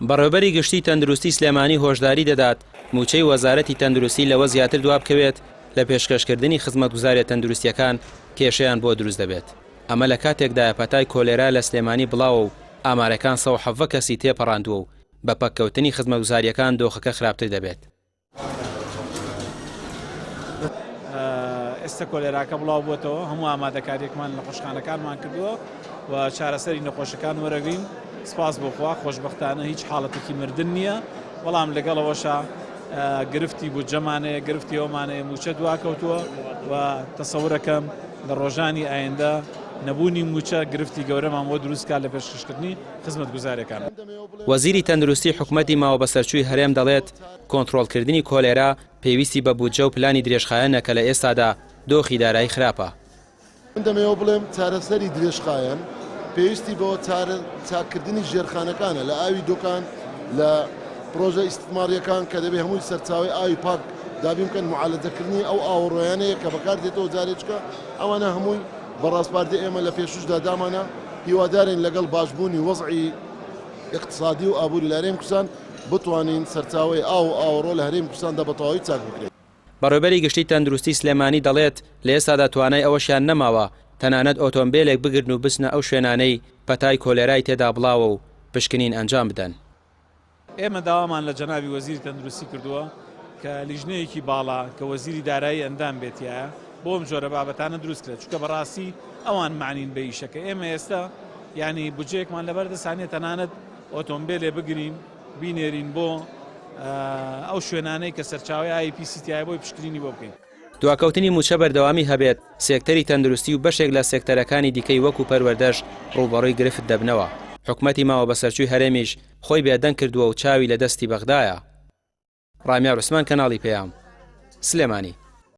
بەڕێوەبەری گشتی تەندروستی سلێمانی هۆشداری دەدات، مووچەی وەزارەتی تەندروستی لەوە زیاتر دوابکەوێت لە پێشکەشکردنی خزمەتگوزاریە تەندروستیەکان کێشەیان بۆ دروست دەبێت. ئەمە لە کاتێکدایە پەتای کۆلێرا لە سلێمانی بڵاوە و ئامارەکان 117 کەسی تێپەڕاندووە و بە پەککەوتنی خزمەتگوزارییەکان دۆخەکە خراپتر دەبێت. ئێستا کۆلێراکە بڵاو بووەتەوە، هەموو ئامادەکارییەکمان لە نەخۆشخانەکانمان کردووە و چارەسەری نەخۆشەکان وەرەگرین، سپاس بۆ خوا خۆشبەختانە هیچ حاڵەتێکی مردن نییە، بەڵام لەگەڵ ئەوەشا گرفتی بودجەمان هەیە، گرفتی ئەومان هەیە مووچە دواکەوتووە و تەسەورەکەم لە ڕۆژانی ئایندە نەبوونی مووچە گرفتی گەورەمان بۆ دروست کات لە پێشکەشکردنی خزمەتگوزاریەکان. وەزیری تەندروستی حکومەتی ماوەبەسەرچووی هەرێم دەڵێت، کۆنترۆڵکردنی کۆلێرا پێویستی بە بودجە و پلانی درێژخایەنە کە لە ئێستادا دۆخی دارایی خراپە. من دەمەوێت بڵێم چارەسەری درێژخایەن پێویستی بە چاککردنی ژێرخانەکانە لە ئاوی دوکان، لە پرۆژە ئیستثمارییەکان کە دەبێت هەمووی سەرچاوەی ئاوی پاک دابین بکەن، موعالەجەکردنی ئەو ئاوەڕۆیانەیە کە بەکاردێتەوە جارێکە، ئەوانە هەمووی بە ڕاسپاردەی ئێمە لە پێشووشدا دامانە، هیوادارین لەگەڵ باشبوونی وەزعی ئیقتسادی و ئابووری لە هەرێمی کوردستان بتوانین سەرچاوەی ئاو و ئاوەڕۆ لە هەرێمی کوردستاندا بە تەواوی چاک بکرێت. بەڕێوبەری گشتی تەندروستی سلێمانی دەڵێت، لە ئێستادا توانای ئەوەشیان نەماوە تەنانەت ئۆتۆمبێلێک بگرن و بچنە ئەو شوێنانەی پەتای کۆلێرای تێدا بڵاوە و پشکنین ئەنجام بدەن. ئێمە داوامان لە جەنابی وەزیری تەندروستی کردووە کە لیژنەیەکی باڵا کە وەزیری دارایی ئەندام بێت تیایا بۆ ئەم جۆرە بابەتانە دروست کرێت چونکە بەڕاستی ئەوان مەعنین بە ئیشەکە ئێمە ئێستا یعنی بودجەیەکمان لەبەر دەستا نییە تەنانەت ئۆتۆمبێلێ بگرین بینێرین بۆ ئەو شوێنانەی کە سەرچاوەی ئاوی پیسی تیایە بۆی پشکنینی بۆ بکەین. دواکەوتنی مووچە بەردەوامی هەبێت، سێکتەری تەندروستی و بەشێک لە سێکتەرەکانی دیکەی وەکو پەروەردەش ڕووبەڕووی گرفت دەبنەوە، حکومەتی ماوەبەسەرچووی هەرێمیش خۆی بێدەنگ کردووە و چاوی لە دەستی بەغدایە. ڕامیار عوسمان کەناڵی پەیام، سلێمانی.